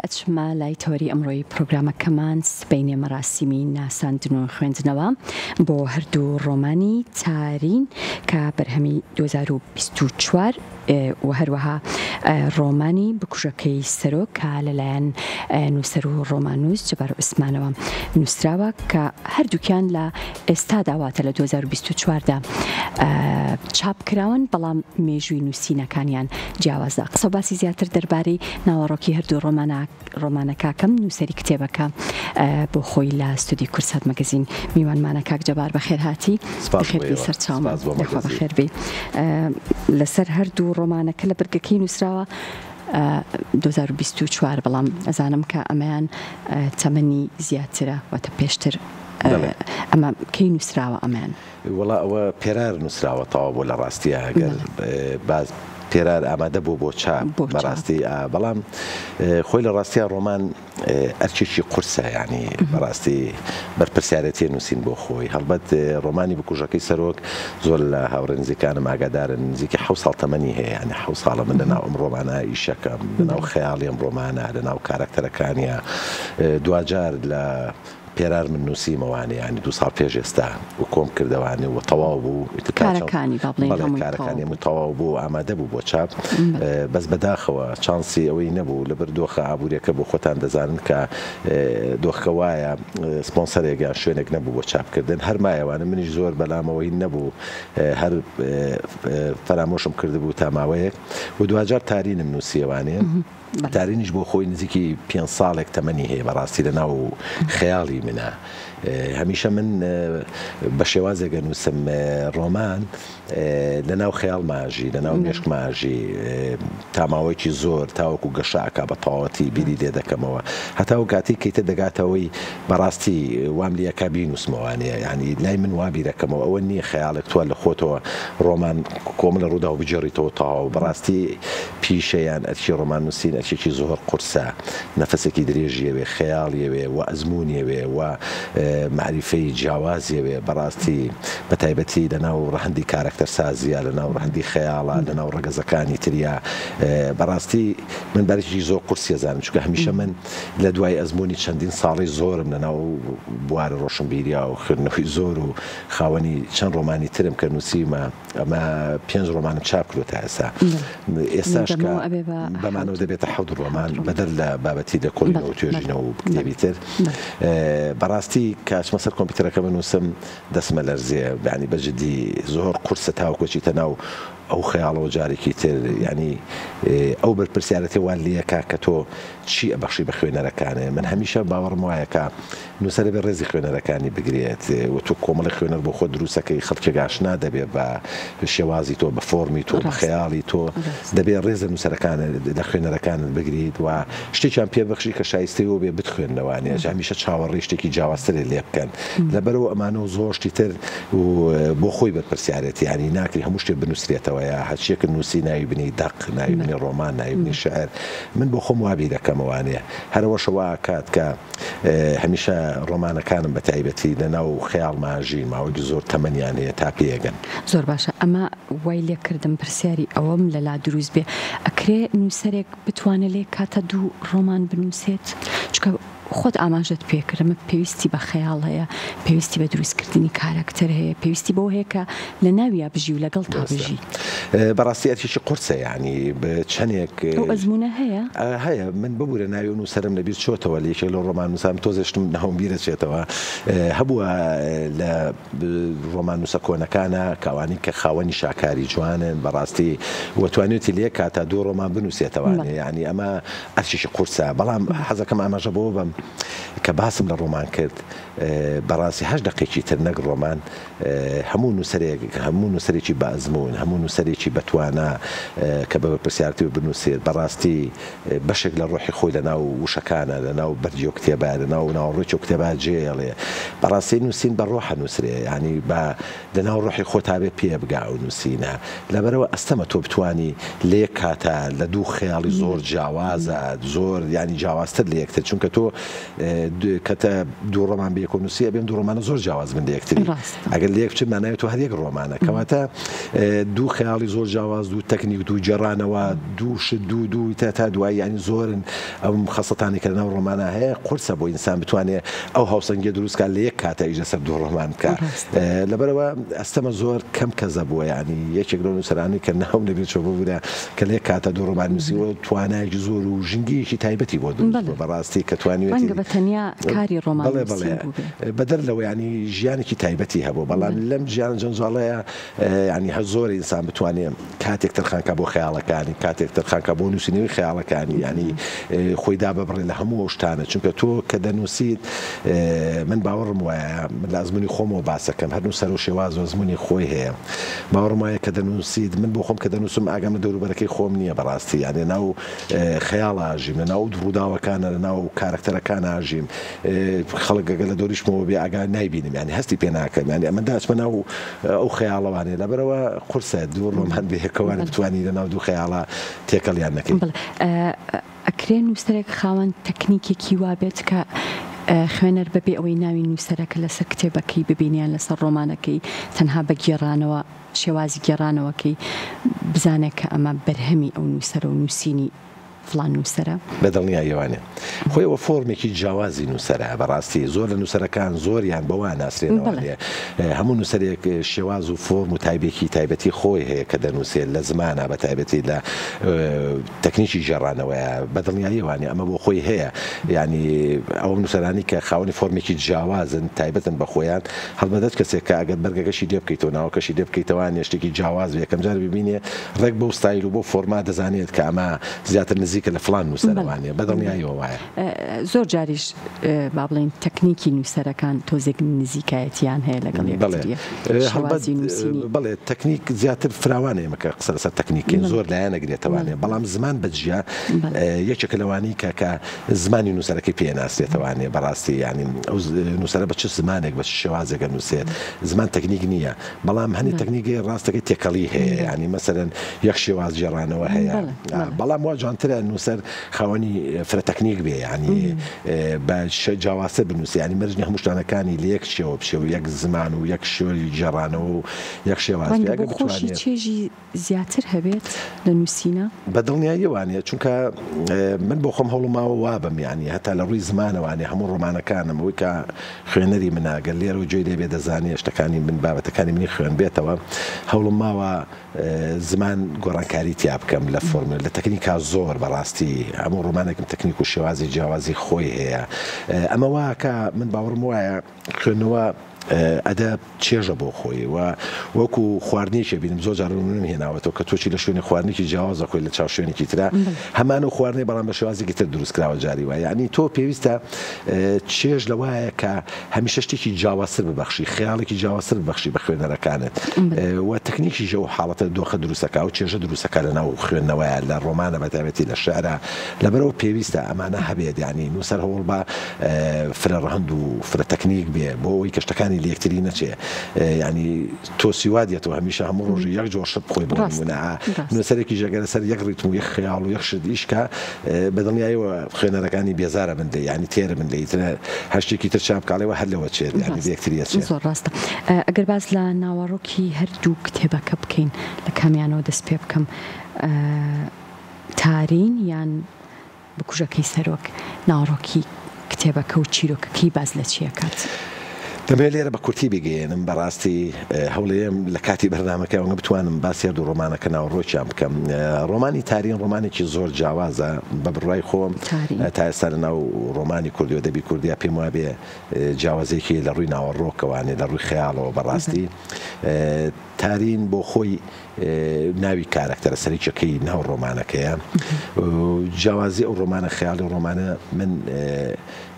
ئەچمە لای تەوەری ئەمڕۆی پرۆگرامەکەمان، سبەینێ مەراسیمی ناساندن و خوێندنەوە بۆ هەردوو ڕۆمانی تارین کە بەرهەمی 2024 و هەروەها ڕۆمانی بکوژەکەی سەرۆک کە لەلایەن نووسەر و ڕۆماننووس جەبار عوسمانەوە نووسراوە کە هەردووکیان لە ئێستادا واتە لە 2024 دا چاپ کراون، بەڵام مێژووی نووسینەکانیان جیاوازە. قسە و باسی زیاتر دەربارەی ناوەڕۆکی هەردوو ڕۆمانە ڕۆمانەکاکەم نووسەری کتێبەکە بۆ خۆی لە ستودیۆی کوردسات مەگەزین میوانمانە. کاک جەبار بەخێرهاتی. سپاس بۆ بەخێربێی ئێوە. سەرچاومان. سپاس بۆ یاخوا مەگەزین. بەخێربێی. لەسەر هەردوو ڕۆمانەکە لە برگەکەی نووسراوە 2024 بەڵام ئەزانم کە ئەمەیان تەمەنی زیاترە واتە پێشتر ئەمە کەی نووسراوە ئەمەیان؟ وەڵا ئەوە پێرار نووسراوە تەواو بوو لە ڕاستیا گەر باس پێرار ئامادە بوو بۆ چاپ بەڕاستی بەڵام خۆی لە ڕاستیا ڕۆمان ئەرکێکی قورسە یانی بەڕاستی بەرپرسیارەتیە نووسین بۆ خۆی هەڵبەت ڕۆمانی بکوژەکەی سەرۆک زۆر لە هاوڕێ نزیکانم ئاگادارن نزیکی حەو ساڵ تەمەنی هەیە یانی حەو ساڵە من لەناو ئەم ڕۆمانە ئیشەکەم لەناو خەیاڵی ئەم ڕۆمانە لەناو کارەکتەرەکانیە دواجار لە پێرار من نووسیمەوانێ یانی دوو ساڵ پێش ئێستا و کۆم کردەوانێ و تەواو بوو ئیتر تا چەند کارەکانی با بڵێین بەڵێ هەمووی تەواو کارەکانی بوو. هەمووی تەواو بوو و ئامادە بوو بۆ چاپ بەس بەداخەوە چانسی ئەوەی نەبوو لەبەر دۆخە ئابووریەکە بۆ خۆتان دەزانن کە دۆخەکە وایە سپۆنسەرێک یان شوێنێک نەبوو بۆ چاپکردن هەر مایەوانە منیش زۆر بەلامەوە هین نەبوو هەر فەرامۆشم کردبوو تا ماوەیەک و دواجار تارینم نووسیەوانێ تارینیش بۆ خۆی نزیکی پێنج ساڵێک تەمەنی هەیە بەڕاستی لە ناو خەیاڵی منە هەمیشە من بە شێوازێک ئەنووسم ڕۆمان لە ناو خەیاڵما ئەژی لە ناو مێشکما ئەژی تا ماوەیەکی زۆر تاوەکو گەشە ئەکا بە تەواوەتی بیری لێ دەکەمەوە هەتا ئەو کاتەی کەیتە دەگاتەوەی بەڕاستی وام لێ ئەکا بینووسمەوانێ یانی لای من وا بیرەکەمەوە ئەوە نییە خەیاڵێک تۆ لە خۆتەوە ڕۆمان کۆمەڵە ڕووداو بگێڕیتەوە تەواو بەڕاستی پیشە یان ئەرکی ڕۆمان نووسین ئەرکێکی زۆر قورسە نەفەسێکی درێژی ئەوێ خەیاڵی ئەوێ و ئەزموونی ئەوێ و مەعریفەی جیاوازی ئەوێ بەڕاستی بە تایبەتی لە ناو ڕەهەندی کارەکتەرسازییا لە ناو ڕەهەندی خەیاڵا لە ناو ڕەگەزەکانی تریا بەڕاستی من بارێکی زۆر قورسی ئەزانم چونکە هەمیشە من لە دوای ئەزموونی چەندین ساڵەی زۆرم لە ناو بوارە ڕۆشنبیریا و خوێندنەوەی زۆر و خاوەنی چەند ڕۆمانی ترم کە نووسیومە ئەمە پێنج ڕۆمانم چاپ کردووە تا ئێستا ئێستاش کە بەمانەوە دەبێتە حەوت ڕۆمان بەدەر لە بابەتی لێکۆڵینەوە و توێژینەوە و کتێبی تر بەڕاستی کە ئەچمە سەر کۆمپیوتەرەکە بنووسم دەستمە لەرزێ یانی بە جدی زۆر قورسە تاوەکو چیتە ناو ئەو خەیاڵەوە جارێکی تر یانی ئەو بەرپرسیارەتی وان لێکا کە تۆ چی ئەبەخشی بە خوێنەرەکانێ من هەمیشە باوەڕم وایە کە نووسەر ئەبێ ڕێزی خوێنەرەکانی بگرێت و تۆ کۆمەڵێک خوێنەر بۆ خۆت دروست ئەکەی خەڵکێک ئاشنا دەبێ بە شێوازی تۆ بە فۆرمی تۆ بە خەیاڵی تۆ دەبێ ڕێز لە نووسەرەکانت لە خوێنەرەکانت بگریت و شتێکیان پێ بەخشی کە شایستەی ئەوە بێ بتخوێننەوانێ هەمیشە چاوەڕێی شتێکی جیاوازترت لێ بکەن لەبەرئەوە ئەمانە و زۆر شتی تر و بۆ خۆی بەرپرسیارێتی یانی ناکرێ هەموو شتێک بنووسرێتەوە یا هەرچیەکت نووسی ناوی بنێی دەق ناوی بنێ ڕۆمان ناوی بنێ شیعر من بۆ خۆم وا بیرەکەمەوانێ هەرئەوەشە وا ئەکات کە هەمیشە ڕۆمانەکانم بە تایبەتی لە ناو خەیاڵما ئەژین، ماوەیەکی زۆر تەمەنیان هەیە تا پێیەگەن. زۆر باشە ئەمە وای لێ کردم پرسیاری ئەوەم لەلا دروست بێ ئەکرێ نووسەرێک بتوانێ لە یەک کاتا دوو ڕۆمان بنووسێت؟ چونکە خۆت ئاماژەت پێ کرد ئەمە پێویستی بە خەیاڵ هەیە، پێویستی بە دروستکردنی کاراکتەر هەیە، پێویستی بەوە هەیە کە لە ناویا بژی و لەگەڵتا بژی. بەڕاستی ئەرکێکی قورسە یانی چەنێک. ئەو ئەزموونە هەیە؟ هەیە من ببورە ناوی ئەو نووسەرەم لەبیر چۆتەوە لە یەکێک لەو ڕۆماننووسان تۆزێ شتم ناوم بیر ئەچێتەوە هەبووە لە ڕۆماننووسە کۆنەکانە کە ئەوانەی کە خاوەنی شاکاری جوانن بەڕاستی و توانیوێتی لە یەک کاتا دوو ڕۆمان بنووسێتەوانێ یانی ئەمە ئەرکێکی قورسە بەڵام حەزەکەم ئاماژە بەوە بەم کە باسم لە ڕۆمان کرد بەڕاستی هەر دەقێکی تر نەک ڕۆمان هەموو نووسەرێک، هەموو نووسەرێکی بە ئەزموون، هەموو نووسەرێکی بە توانا کە بە بەرپرسیارەتیەوە بنووسێت، بە ڕاستی بەشێک لە ڕۆحی خۆی لە ناو وشەکانە، لە ناو بەرگی ئەو کتێبە، لە ناو ناوەڕۆکی ئەو کتێبە جێیەڵێ. بە ڕاستی نووسین بە ڕۆح ئەنووسرێ، یانی بە لە ناو ڕۆحی خۆتا بێ پێ بگا ئەو نووسینە. لەبەرئەوە ئەستەمە تۆ بتوانی لە یەک کاتا لە دوو خەیاڵی زۆر جیاوازە، زۆر یانی جیاوازتر لە یەکتر، چونکە تۆ. کەتە دوو ڕۆمان بەیەکەوە نووسی ئەبێ ئەم دوو ڕۆمانە زۆر جیاواز بن لە یەکتری ئەگەر لە یەک بچن مانای تۆ هەر یەک ڕۆمانە کەواتە دوو خەیاڵی زۆر جیاواز دوو تەکنیک دوو گێڕانەوە دوو شت دوو دوو تا تا دوایی یانی زۆرن ئەم خەسڵەتانەی کە لەناو ڕۆمانا هەیە قورسە بۆ ئینسان بتوانێ ئەو هاوسەنگیە دروست کا لە یەک کاتا ئیش لەسەر دوو ڕۆمان بکا لەبەرئەوە ئەستەمە زۆر کەم کەس هەبووە یانی یەکێک لەو نووسەرانەی کە ناوم لەبیر چووە ببورە کە لە یەک کاتا دوو ڕۆمان نووسیوە توانایەکی زۆر و ژینگەیەکی تایبەتی بۆ دروست بووە بەڕاستی کە توانیویەتی ڕەنگە بە تەنیا کاری ڕۆمان بەڵێ بەڵێ نووسین بووبێ. بەدەر لەوە یانی ژیانێکی تایبەتی هەبووە بەڵام لەم ژیانە جەنجاڵەیە یانی هەر زۆر ئینسان بتوانێ کاتێک تەرخان کا بۆ خەیاڵەکانی، کاتێک تەرخان کا بۆ نووسینەوەی خەیاڵەکانی، یانی خۆی داببڕێ لە هەموو ئەو شتانە، چونکە تۆ کە دەنووسیت من باوەڕم وایە، من لە ئەزموونی خۆمەوە باس دەکەم، هەر نووسەر و شێواز و ئەزموونی خۆی هەیە، باوەڕم وایە کە دەنووسیت، من بۆ خۆم کە دەنووسم ئاگام لە دەوروبەرەکەی خۆم نییە بەڕاستی، یانی لە ناو خەیاڵا ئەژیم، لە ناو ڕووداوەکانە، لە ناو کارەکتەرەکانا ئەژیم، خەڵک ئەگەر لە دەوریشمەوە بێ ئاگا نایبینم، یانی هەستی پێ ناکەم، یانی ئەمن داچمە ناو ئەو خەیاڵەوانەیە لەبەرئەوە قورسە دوو ڕۆمان بەیەکەوە بتوانی لەناو دوو خەیاڵا تێکەڵیان نەکەی. بەڵێ ئەکرێ نووسەرێک خاوەن تەکنیکێکی وا بێت کە خوێنەر بەبێ ئەوەی ناوی نووسەرەکە لەسەر کتێبەکەی ببینێ یان لەسەر ڕۆمانەکەی تەنها بە گێڕانەوە شێوازی گێڕانەوەکەی بزانێ کە ئەمە بەرهەمی ئەو نووسەرە و نووسینی فڵان نووسەرە؟ بە دڵنیاییەوە نیە. خۆی ئەوە فۆرمێکی جیاوازی نووسەرە بەڕاستی زۆر لە نووسەرەکان زۆریان بەوە ناسرێنەوە نیە. هەموو نووسەرێک شێواز و فۆرم و تایبێکی تایبەتی خۆی هەیە کە دەنووسێت لە زمانا بە تایبەتی لە تەکنیکی گێڕانەوەیە. بە دڵنیاییەوە نیە ئەمە بۆ خۆی هەیە. یانی ئەو نووسەرانی کە خاوەنی فۆرمێکی جیاوازن تایبەتن بە خۆیان هەڵبەت هەچ کەسێک کە ئەگەر بەرگەکەشی لێ بکەیتەوە ناوەکەشی لێ بکەیتەوە نیە شتێکی جیاواز بێ یەکەم جار ببینێ ڕێک بەو ستایل و بەو فۆرمە دەزانێت کە ئەمە زیاتر نزیکە لە فڵان نووسەرەوە نیە، بە دڵنیاییەوە وایە. زۆر جاریش با بڵێین تەکنیکی نووسەرەکان تۆزێک نزیکایەتییان هەیە لەگەڵ یەکتری، شێوازی نووسینی. بەڵێ تەکنیک زیاتر فراوانە، ئێمە کە قسە لەسەر تەکنیک کەین زۆر لایەن ئەگرێتەوانێ، بەڵام زمان بە جیا یەکێکە لەوانەی کە کە زمانی نووسەرەکەی پێ ناسرێتەوانێ، بەڕاستی یانی ئەو نووسەرە بە چ زمانێک بە چ شێوازێک ئەنووسێت، زمان تەکنیک نییە. بەڵام هەنێ تەکنیک هەیە ڕاستەکەی تێکەڵی هەیە یانی مەسەلەن یەک شێواز گێڕانەوە هەیە بەڵام وا جوانترە نووسەر خاوەنی فرە تەکنیک بێ یانی بە جیاوازتر بنووسێ یانی مەرج نییە هەموو شتانەکانی لە یەک شێوە بچێ و یەک زمان و یەک شێوەی گێڕانەوە و یەک شێواز بێ ڕەنگە ئەگەر بۆ خۆشی بتوانێ چێژی زیاتر هەبێت لە نووسینا؟ بە دڵنیاییەوە وانیە چونکە من بۆ خۆم هەوڵم ماوە وابم یانی هەتا لە ڕووی زمانەوانێ هەموو ڕۆمانەکانم ئەوەی کە خوێنەری منە گەر لێرەوە گوێی لێ بێ دەزانێ شتەکانی من بابەتەکانی منی خوێنبێتەوە هەوڵم ماوە زمان گۆڕانکاری تیا بکەم لە فۆرم لە تەکنیکا زۆر بەڕاستی هەموو ڕۆمانێکم تەکنیک و شێوازی جیاوازی خۆی هەیە ئەمە واکە من باوەڕم وایە خوێندنەوە ئەدەب چێژە بۆ خۆی و وەکو خواردنێکی بینم زۆر جار نمونەم هێناوەتەوە کە تۆچی لە شوێنی خواردنێکی جیاواز دەخۆی لە چاو شوێنێکی ترا هەمان و خواردنێ بەڵام بە شێوازێکی تر دروست کراوە جاری وایە یعنی تۆ پێویستە چێژ لەوایە کە هەمیشە شتێکی جیاوازتر ببەخشی خەیاڵێکی جیاوازتر ببەخشی بە خوێنەرەکانت و تەکنیکیش ئەو حاڵەتە دۆخە دروستەکە و چێژە دروستەکە لە ناو خوێندنەوەیە لە ڕۆمانە بە تایبەتی لە شعرە لەبەرئەوە پێویستە ئەمانە هەبێت یانی نووسەر هەوڵ بە فرە ڕەهەند و فرە تەکنیک بێ بۆ ئەوەی کە شتەکانی لە یەکتری نەچێ یانی تۆ سیوا دێتەوە هەمیشە هەموو ڕۆژێ یەک جۆر شت بخۆی بۆ نموونە نووسەرێکیش ئەگەر لەسەر یەک ڕیتم و یەک خەیاڵ و یەک شت ئیش کا بە دڵنیایەوە خوێنەرەکانی بێزارە بن لێی یانی تێرە بن لێی تر هەر شتێکی تر چاپ کا ئەڵێ هەر لەوە چێت یانی لە یەکتری ئەچێ. زۆر ڕاستە. ئەگەر باس لە ناوەڕۆکی هەردوو کتێبەکە بکەین لە کامیانەوە دەست پێ بکەم؟ تارین یان بکوژەکەی سەرۆک، ناوەڕۆکی کتێبەکە و چیرۆکەکەی باس لە چی ئەکات؟ دەمەوێت لێرە بە کورتی بیگەیەنم، بەڕاستی هەوڵێم لە کاتی بەرنامەکە ئەوەنگە بتوانم باسی هەردوو ڕۆمانەکە ناوەڕۆکیان بکەم. ڕۆمانی تارین ڕۆمانێکی زۆر جیاوازە، بە بڕوای خۆم تا ئێستا لە ناو ڕۆمانی کوردی و ئەدەبی کوردیا پێم وابێ جیاوازییەکی لە ڕووی ناوەڕۆکەوانێ لە ڕووی خەیاڵەوە بەڕاستی تارین بۆ خۆی ناوی کارەکتەرە سەرەکیەکەی ناو ڕۆمانەکەیە جیاوازی ئەو ڕۆمانە خەیاڵی ڕۆمانە من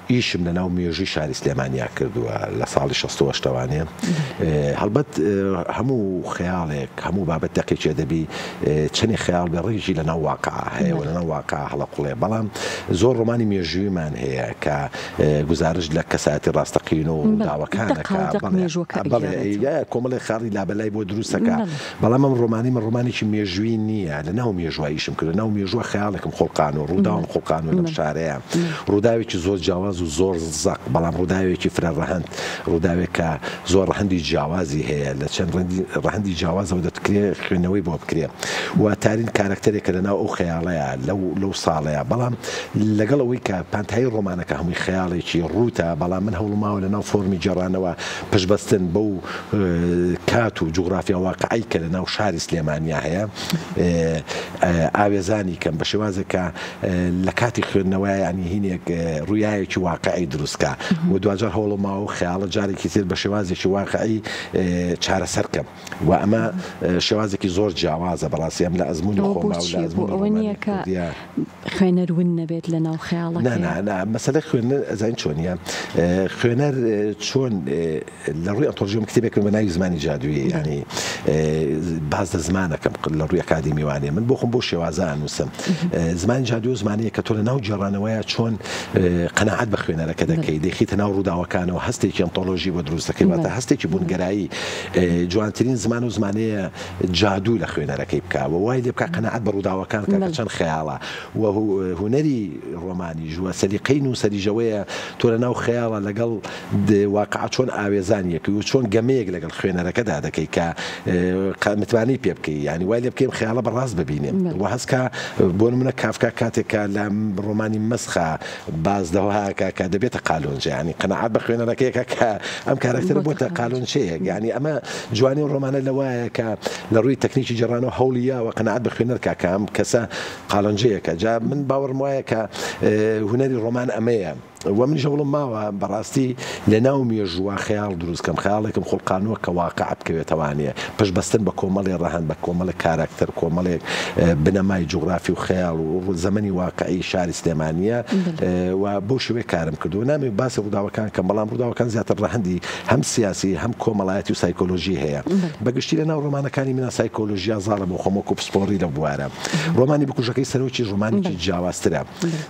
ئیشم لە ناو مێژووی شاری سلێمانیا کردووە لە ساڵی 16 وانێ هەڵبەت هەموو خەیاڵێک هەموو بابەت دەقێکی ئەدەبی چەنێ خەیاڵ بێ ڕێژی لە ناو واقع هەیە و لە ناو واقع هەڵەقوڵێ بەڵام زۆر ڕۆمانی مێژوویمان هەیە کە گوزارشت لە کەسایەتی ڕاستەقینە و ڕووداوەکان ئەکا، بەڵێ کۆمەڵێک خاڵی لابەلای بۆ دروست ئەکا، بەڵام ئەم ڕۆمانەی من ڕۆمانێکی مێژوویی نییە، لە ناو مێژووە ئیشم کردووە، ناو مێژووە خەیاڵێکم خوڵقانووە، ڕووداوم خوڵقانووە لەم شارەیا، ڕووداوێکی زۆر جیاواز جیاواز و زۆر زەق، بەڵام ڕووداوێکی فرە ڕەهەند، ڕووداوێک کە زۆر ڕەهەندی جیاوازی هەیە، لە چەند ڕەهەندی جیاوازەوە دەتکرێ خوێندنەوەی بۆ بکرێ و تارین کارەکتەرێکە لە ناو ئەو خەیاڵەیا لەو لەو ساڵەیا، بەڵام لەگەڵ ئەوەی کە پانتایی ڕۆمانەکە هەمووی خەیاڵێکی ڕووتە، بەڵام من هەوڵماوە لە ناو فۆرمی گێڕانەوە پشتبەستن بەو کات و جوگرافیا واقعەی کە لە ناو شاری سلێمانیا هەیە ئاوێزانی کەم بە شێوازێک کە لە کاتی خوێندنەوە یانی هینێک ڕویایەکی واقعی دروست کا و دواجار هەوڵم ماوە و خەیاڵە جارێکی تر بە شێوازێکی واقعی چارەسەر کەم و ئەمە شێوازێکی زۆر جیاوازە بەڕاستی ئەم لە ئەزموونی ئەوە خۆما و بۆ لە چییە؟ بۆ ئەزموونی ئەوە ڕۆمانی نییە کە کوردیە. خوێنەر ون نەبێت لە ناو نا خەیاڵەکەیا؟ نا نا مەسەلە خوێنەر ئەزانی چۆنیە خوێنەر چۆن لە ڕووی ئەنتۆلۆژیەوە من کتێبێکم بە ناوی زمانی جادوویی یانی باس لە زمانەکەم لە ڕووی ئەکادیمی وانیە من بۆ خۆم بەو شێوازە ئەنووسم زمانی جادوو ئەو زمانەیە کە تۆ لە ناو گێڕانەوەیە چۆن قەناعەت بە خوێنەرەکە دەکەی دەیخیتە ناو ڕووداوەکانەوە هەستێکی ئەنتۆلۆژی بۆ دروست دەکەی واتە هەستێکی بوونگەرایی جوانترین زمان و زمانەیە جادوو لە خوێنەرەکەی بکا و وای لێ بکا قەناعەت بە ڕووداوەکان بکا کە چەند خەیاڵە و هونەری ڕۆمانیش و سەلیقەی نووسەریش ئەوەیە تۆ لە ناو خەیاڵە لەگەڵ واقع چۆن ئاوێزان یەکەی و چۆن گەمەیەک لەگەڵ خوێنەرەکەدا دەکەی کە متمانەی پێ بکەی یانی وای لێ بکەی ئەم خەیاڵە بە ڕاست ببینێ و هەست کا بۆ نمونە کافکا کاتێک کە لە ڕۆمانی مەسخا باس لەوە ئەکا کە دەبێتە قالۆنجە یانی قەناعەت بە خوێنەرەکەی ئەکا کە ئەم کارەکتەرە بۆتە قالۆنچەیەک یانی ئەمە جوانی ئەو ڕۆمانە لەوایە کە لە ڕووی تەکنیکی گێڕانەوە هەوڵی یاوە قەناعەت بە خوێنەر کا کە ئەم کەسە قالۆنجەیەکە جا من باوەڕم وایە کە هونەری ڕۆمان ئەمەیە. وە منیش هەوڵم ماوە بەڕاستی لەناو مێژووە خەیاڵ دروست کەم، خەیاڵێکم خوڵقانووە کە واقع بکەوێتەوانێ، پشت بەستن بە کۆمەڵێ ڕەهەند، بە کۆمەڵێک کاراکتەر، کۆمەڵێک بنەمای جوغرافی و خەیاڵ و زەمەنی واقعی شاری سلێمانییە و بەو شێوەیە کارم کردووە. نامەوێت باسی ڕووداوەکان کەم، بەڵام ڕووداوەکان زیاتر ڕەهەندی هەم سیاسی، هەم کۆمەڵایەتی و سایکۆلۆژی هەیە. بە گشتی لەناو ڕۆمانەکانی منا سایکۆلۆژیا زاڵە بۆ خۆم وەکوو پسپۆڕی لەو بوارە. ڕۆمانی بکوژەکەی سەرۆکیش ڕۆمانێکی جیاوازترە.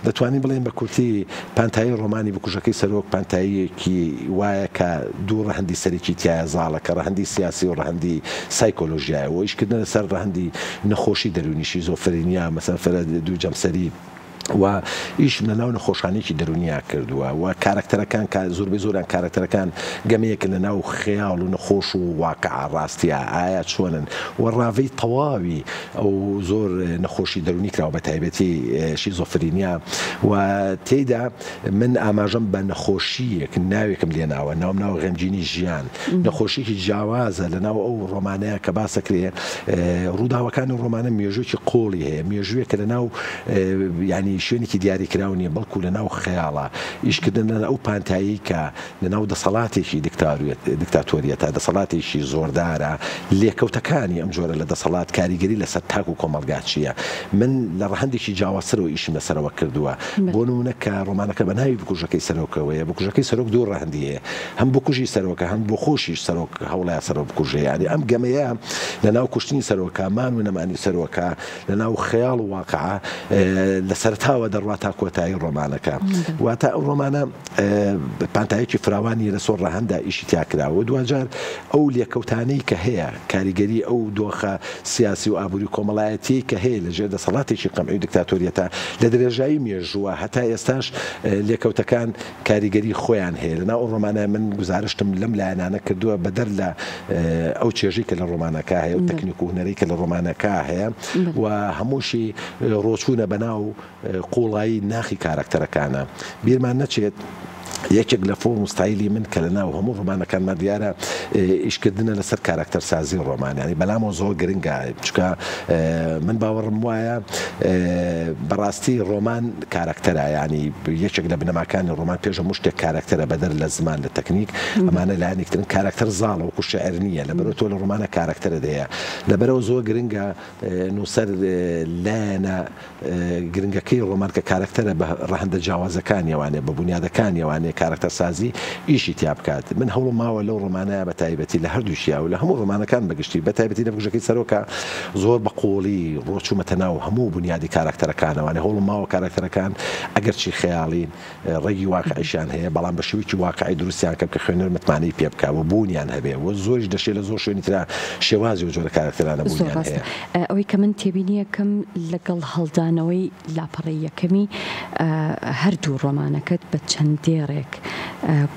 دەتوانین بڵێین بە کورتی پانتایی ڕۆمانی بکوژەکەی سەرۆک پانتاییەکی وایە کە دوو ڕەهەندی سەرەکی تیایا زاڵە کە ڕەهەندی سیاسی و ڕەهەندی سایکۆلۆژیایە و ئیشکردنە لەسەر ڕەهەندی نەخۆشی دەروونی شیزۆفرینیا مەسەلەن فرە دوو جەمسەری و ئیشم لە ناو نەخۆشخانەیەکی دەروونیا کردووە و کارەکتەرەکان کە زۆربەی زۆریان کارەکتەرەکان گەمەیەکن لە ناو خەیاڵ و نەخۆش و واقع ڕاستیا ئایا چۆنن و ڕاڤەی تەواوی ئەو زۆر نەخۆشی دەروونی کراوە بە تایبەتی شیزۆفرینیا و تێیدا من ئاماژەم بە نەخۆشییەک ناوێکم لێناوە ناوم ناوە غەمگینی ژیان نەخۆشیەکی جیاوازە لە ناو ئەو ڕۆمانەیە کە باسەکرێ ڕووداوەکانی ڕۆمانە مێژوویەکی قوڵی هەیە مێژوویەکە لە ناو ینی شوێنێکی دیاریکراو نییە بەڵکو لە ناو خەیاڵە ئیشکردن لە ئەو پانتایی کە لەناو دەسەڵاتێکی دیکتاتۆریەتە، دەسەڵاتێکی زۆردارە، لێکەوتەکانی ئەم جۆرە لە دەسەڵات کاریگەری لەسەر تاک و کۆمەڵگا چییە؟ من لە ڕەهەندێکی جیاوازترەوە ئیشم لەسەرەوە کردووە. بۆ نموونە کە ڕۆمانەکە بە ناوی بکوژەکەی سەرۆکەوەیە، بکوژەکەی سەرۆک دوو ڕەهەندی هەیە، هەم بکوژی سەرۆکە، هەم بۆخۆشیش سەرۆک هەوڵەیا سەرۆک بکوژێ. یانی ئەم گەمەیە لەناو کوشتنی سەرۆکە، مان و نەمانی سەرۆکە، لەناو خەیاڵ و واقع لە سەرەتاوە دەڕوا تا کۆتایی ڕۆمانەکە. واتە ئەو ڕۆمانە پانتایەکی فراوانی لە سۆر ڕەهەندا ئیشی تیا کراوە و دواجار ئەو لێکەوتانەی کە هەیە کاریگەری ئەو دۆخە سیاسی و ئابووری و کۆمەڵایەتیەی کە هەیە لە ژێر دەسەڵاتێکی قەمعی و دکتاتۆریەتا لە درێژایی مێژووە هەتا ئێستاش لێکەوتەکان کاریگەری خۆیان هەیە لەناو ئەو ڕۆمانە من گوزارشتم لەم لایەنانە کردووە بەدەر لە ئەو چێژەی کە لە ڕۆمانەکە هەیە و تەکنیک و هونەرەی کە لە ڕۆمانەکە هەیە و هەمووشی ڕۆچوونە بەناو قوڵایی ناخی کارەکتەرەکانە. بیرمان نەچێت یەکێک لە فۆرم و ستایلی من کە لەناو هەموو ڕۆمانەکانما دیارە ئیشکردنە لەسەر کارەکتەرسازی ڕۆمان یانی بەلامەوە زۆر گرنگە چونکە من باوەڕم وایە بەڕاستی ڕۆمان کارەکتەرە یانی یەکێک لە بنەماکانی ڕۆمان پێش هەموو شتێک کارەکتەرە بەدەر لە زمان لە تەکنیک ئەمانە لایەنێک ترن کارەکتەر زاڵە وەکو شعر نییە لەبەرئەوە تۆ لە ڕۆمانە کارەکتەرت هەیە لەبەرئەوە زۆر گرنگە نووسەر لایەنە گرنگەکەی ڕۆمان کە کارەکتەرە بە ڕەهەندە جیاوازەکانیەوانێ، بە بونیادەکانیەوانێ. وانێ کارەکتەرسازی ئیشی تیا بکات. من هەوڵم ماوە لەو ڕۆمانە بە تایبەتی لە هەردووکیا و لە هەموو ڕۆمانەکان بە گشتی بە تایبەتی لە بکوژەکەی سەرۆکا زۆر بە قووڵی ڕۆچوومەتە ناو هەموو بونیادی کاراکتەرەکانەوانێ هەوڵم ماوە کاراکتەرەکان ئەگەرچی خەیاڵین ڕەگی واقعیشیان هەیە بەڵام بە شێوەیەکی واقعی دروستیان کەم کە خوێنەر متمانەی پێ بکا و بوونیان هەبێ و زۆریش دەشێ لە زۆر شوێنی ترا شێوازی ئەو جۆرە کاراکتەرانە زۆر بوونیان ڕاستە هەیە. ئەوەی کە من تێبینیەکەم لەگەڵ هەڵدانەوەی لاپەڕەی یەکەمی هەردوو ڕۆمانەکەت بە چەند دێڕێک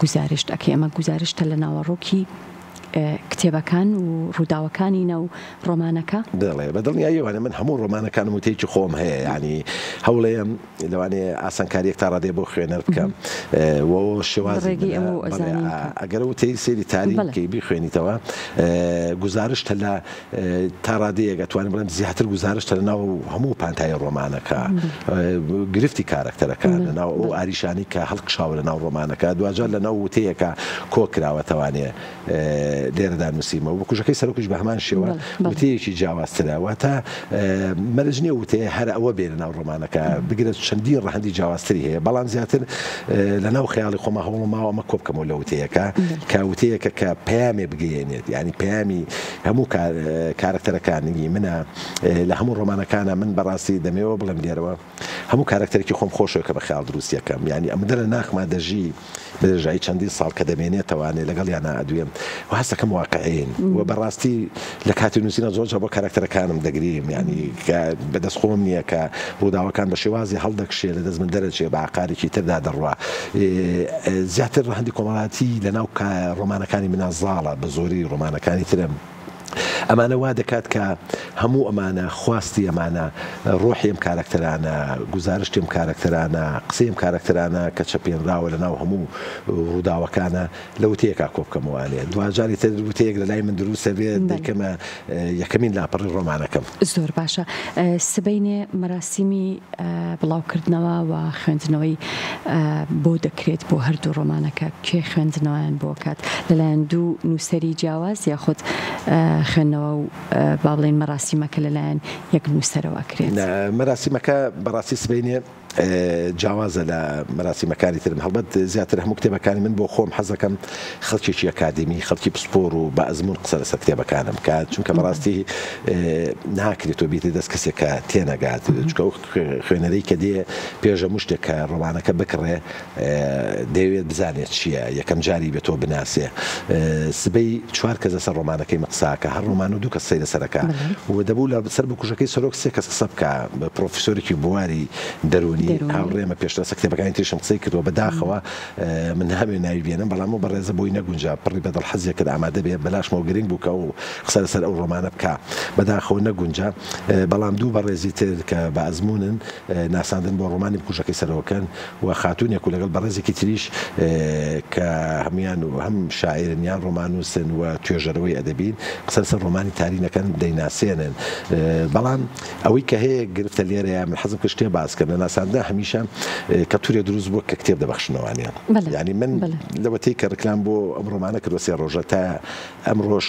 گوزارشت ئەکەی ئەمە گوزارشتە لە ناوەڕۆکی کتێبەکان و ڕووداوەکانی ناو ڕۆمانەکە؟ بەڵێ بە دڵنیاییەوە من هەموو ڕۆمانەکانم وتەیەکی خۆم هەیە یانی هەوڵەیەم لەوانەیە ئاسانکاریەک تا ڕادەیە بۆ خوێنەر بکەم و شێوازی ڕێگەی ئەوە و ئەزانین کە ئەگەر وتەی سەیری تارین بکەی بیخوێنیتەوە گوزارشتە لە تا ڕادەیەک ئەتوانم بڵێم زیاتر گوزارشتە لە ناو هەموو پانتایی ڕۆمانەکە گرفتی کارەکتەرەکان لە ناو ئەو ئاریشانی کە هەڵکشاوە لە ناو ڕۆمانەکە دواجار لە ناو وتەیەکە کۆکراوەتەوانێ لێرەدا نووسیمە و بکوژەکەی سەرۆکیش بە هەمان شێوە وتەیەکی جیاوازترە واتە مەرج نییە وتەیە هەر ئەوە بێ لە ناو ڕۆمانەکە بگرە چەندین ڕەهەندی جیاوازتری هەیە بەڵام زیاتر لە ناو خەیاڵی خۆما هەوڵم ماوە ئەمە کۆبکەمەوە لە وتەیەکە کە وتەیەکە کە پەیامێ بگەیەنێت یانی پەیامی هەموو کارەکتەرەکانی منە لە هەموو ڕۆمانەکانە من بەڕاستی دەمەوە بڵێم لێرەوە هەموو کارەکتەرێکی خۆم خۆشەوێ کە بە خەیاڵ دروستی ئەکەم یانی ئەمدە لە ناخما دەژی بە درێژایی چەندین ساڵ کە دەمێنێتەوانێ لەگەڵیانا ئەدوێم و هەستەکەم واقعین و بەڕاستی لە کاتی نووسینە زۆر جار بۆ کارەکتەرەکانم دەگریم یانی کە بەدەست خۆم نییە کە ڕووداوەکان بە شێوازی هەڵدەکشێ لە دەست من دەرەچێ بە ئاقارێکی تردا دەڕوا زیاتر ڕەهەندی کۆمەڵایەتی لەناو ڕۆمانەکانی منا زاڵە بە زۆری ڕۆمانەکانی ترم ئەمانە وا دەکات کە هەموو ئەمانە، خواستی ئەمانە، ڕۆحی ئەم کارەکتەرانە، گوزارشتی ئەم کارەکتەرانە، قسەی ئەم کارەکتەرانە کە چەپێنراوە لە ناو هەموو ڕووداوەکانە لە وتەیەکا کۆ بکەمەوانێ. دواجار ئیتر وتەیەک لە لای من دروست ئەبێت دەیکەمە یەکەمین لاپەڕەی ڕۆمانەکەم. زۆر باشە. سبەینێ مەراسیمی بڵاوکردنەوە و خوێندنەوەی بۆ دەکرێت بۆ هەردوو ڕۆمانەکە، کێ خوێندنەوەیان بۆ کات؟ لەلایەن دوو نووسەری جیاواز یاخود خوێندنەوە و با بڵێین مەراسیمەکە لەلایەن یەک نووسەرەوە ئەکرێت؟ مەراسیمەکە بەڕاستی سبەینێ جیاوازە لە مەراسیمەکانی ترم، هەڵبەت زیاتر هەموو کتێبەکانی من بۆ خۆم حەزەکەم خەڵکێکی ئەکادیمی، خەڵکی پسپۆر و بە ئەزموون قسە لەسەر کتێبەکانم بکات، چونکە بەڕاستی ناکرێت تۆ بیتە دەست کەسێک کە تێنەگات، چونکە ئەو خوێنەرەی کە دێ پێش هەموو شتێک کە ڕۆمانەکە بکڕێ دەیەوێت بزانێت چییە، یەکەم جاری بێت تۆ بناسێ. سبەی چوار کەس لەسەر ڕۆمانەکەی من قسە ئەکا، هەر ڕۆمان و دوو کەس قسەی لەسەر ئەکا و دەبوو لەسەر بکوژەکەی سەرۆک سێ کەس قسە بکا، پڕۆفیسۆرێکی بواری دەروونی هاوڕێمە پێشتر لەسەر کتێبەکانی تریشم قسەی کردووە، بەداخەوە من نامەوێ ناوی بێنم، بەڵام ئەو بەڕێزە بۆی نەگونجا، پڕی بە دڵ حەزی کرد ئامادە بێ، بەلاشمەوە گرنگ بوو کە ئەو قسە لەسەر ئەو ڕۆمانە بکا، بەداخەوە نەگونجا، بەڵام دوو بەڕێزی تر کە بە ئەزموونن ناساندن بۆ ڕۆمانی بکوژەکەی سەرۆکن و خاتوونێک و لەگەڵ بەڕێزێکی تریش کە هەموویان هەم شاعیرن یان ڕۆماننووسن و توێژەرەوەی ئەدەبین قسە لەسەر ڕۆمانی تارین ئەکەن دەیناسێنن، بەڵام ئەوەی کە هەیە گرفتە لێرەیە من حەزم کرد شتێ باس کەم لە ناساندنا هەمیشە کەلتورێ دروست بووە کە کتێب دەبەخشنەوانیان یانی من لەوەتەی کە ڕکلام بۆ ئەم ڕۆمانە کردوە سێ ڕۆژە تا ئەمڕۆش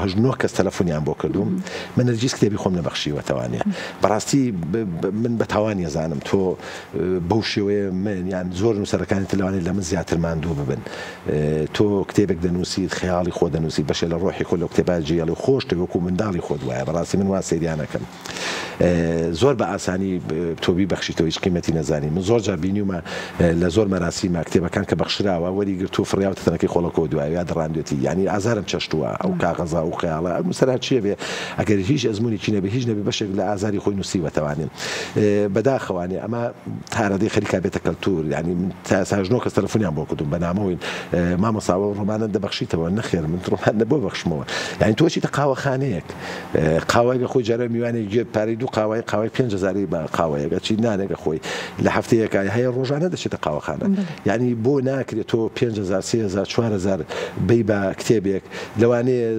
هەشت نۆ کەس تەلەفۆنیان بۆ کردووم من هەرگیز کتێبی خۆم نەبەخشیوەتەوانە بەڕاستی من بە تاوان یەزانم تۆ بەو شێوەیە من یان زۆر نووسەرەکانی تر لەوانەیە لە من زیاتر ماندوو ببن تۆ کتێبێک دەنووسیت خەیاڵی خۆ دەنووسی بەشێ لە ڕۆحی خۆ لەو کتێبە جێڵی خۆش تۆ وەکو منداڵی خۆت وایە بەڕاستی من وا سەیریانەکەم زۆر بە ئاسانی تۆ بیبەخشیتەوە هیچ قیمەتی نەزانی من زۆر جار بینیومە لە زۆر مەراسیمە کتێبەکان کە بەخشراوە وەری گرتوو فڕیاوتە تەنەکەی خۆڵەکەوە دوایە یا دڕاندوێتی یانی ئازارم چەشتووە ئەو کاغەزە ئەو خەیاڵە ئەو نووسەر هەرچیە بێ ئەگەر هیچ ئەزموونێکی نەبێ هیچ نەبێ بەشێک لە ئازاری خۆی نووسیوەتەوانێ بەداخەوانێ ئەمە تارەدەی خەریکا بێتە کەلتور یانی من تا ئێستا نۆ کەس تەلەفۆنیان بۆ کردوم بە نامەوەین مامۆستا ئەو ڕۆمانە دەبەخشیتەوە نەخێر من ڕۆمان بۆ بەخشمەوە یانی تۆ چیتە قاوەخانەیەک قاوەیەک ئەخۆی جارێ میوانێک گوێ پارەی دوو قاوەی قاوەی 5000 بە قاوەیەک ئەچی نانێک ئەخۆی لە هەفتەیەکە هەیە ڕۆژانە دەچێتە قاوەخانە یعنی بۆ ناکرێت تۆ 5000 3000 4000 بی بە کتێبێک لەوانەیە.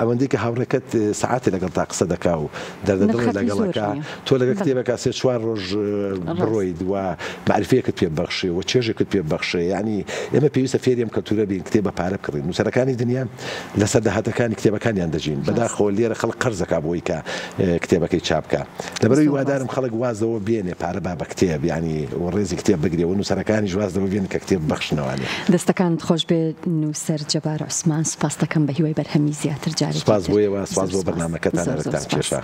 ئەوەندەی کە هاوڕێکەت سەعاتێ لەگەڵتا قسە دەکا و دەردە دڵێ نرخەکەی لەگەڵ زۆر ئەکا نییە. تۆ لەگەڵ بەڵێ. کتێبێکا سێ چوار ڕۆژ ڕاست. بڕۆیت و مەعریفەیەکت پێ ببەخشێ و چێژێکت پێ ببەخشێ یانی ئێمە پێویستە فێری ئەم کەلتورە بین کتێب بە پارە بکڕین نووسەرەکانی دنیا لەسەر داهاتەکانی کتێبەکانیان دەژین ڕاست. بەداخەوە لێرە خەڵک قەرز ئەکا بۆی کە کتێبەکەی چاپ بکا لەبەرئەوەی زۆر هیوادارم ڕاستە. خەڵک واز لەوە بێنێ پارە با بە کتێب یانی و ڕێزی کتێب بگرێ و نووسەرەکانیش واز لەوە بێنن کە کتێب ببەخشنەوانێ. دەستەکانت خۆش بێ نووسەر جەبار عوسمان سوپاست دەکەم بە هیوای بەرهەمی زیاتر جارێکی سوپاس تر بۆ ئێوە سوپاس زۆر بۆ سوپاس بەرنامەکەتان زۆر زۆر ئەرکتان سوپاس. کێشا.